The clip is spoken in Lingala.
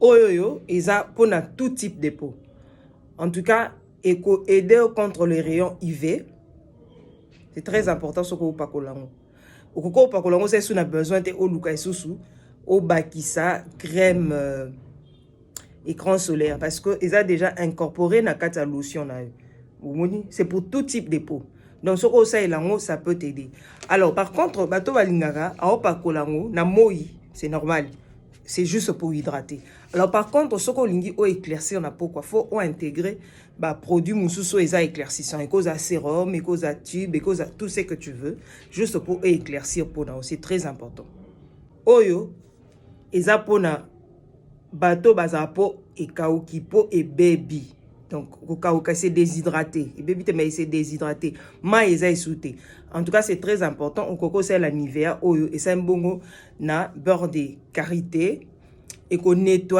Oyo yo eza mpona tout type de peau. En tout cas, eko aider contre les rayons UV. C'est très important. Soki opakola yango, okoki opakola yango, osa na besoin te oluka lisusu obakisa crème écran solaire, parce que eza déjà incorporé na kati ya lotion na yo. Omoni, c'est pour tout type de peau. Donc soki osalela yango, ça peut t'aider. Alors par contre, bato balingaka aopakola yango na moi, c'est normal, c'est juste pour hydrater. Alors par contre, soki olingi oéclaircir na peau, quoi, faut ointégrer baproduit mosusu oyo eza éclaircissant. Ekozala sérum, ekozala tube, ekozala tout ce que tu veux, juste pour éclaircir peau na yo. C'est très important. Oyo eza mpona bato bazala mpo ekauki, mpo ebebi. Donc kokauka, c'est déshydraté. Ebebi te, mais c'est déshydraté, mai eza esu te. En tout cas, c'est très important. Okoki osalela Nivea oyo esali bongo na beurre de karité, ekonettoyer.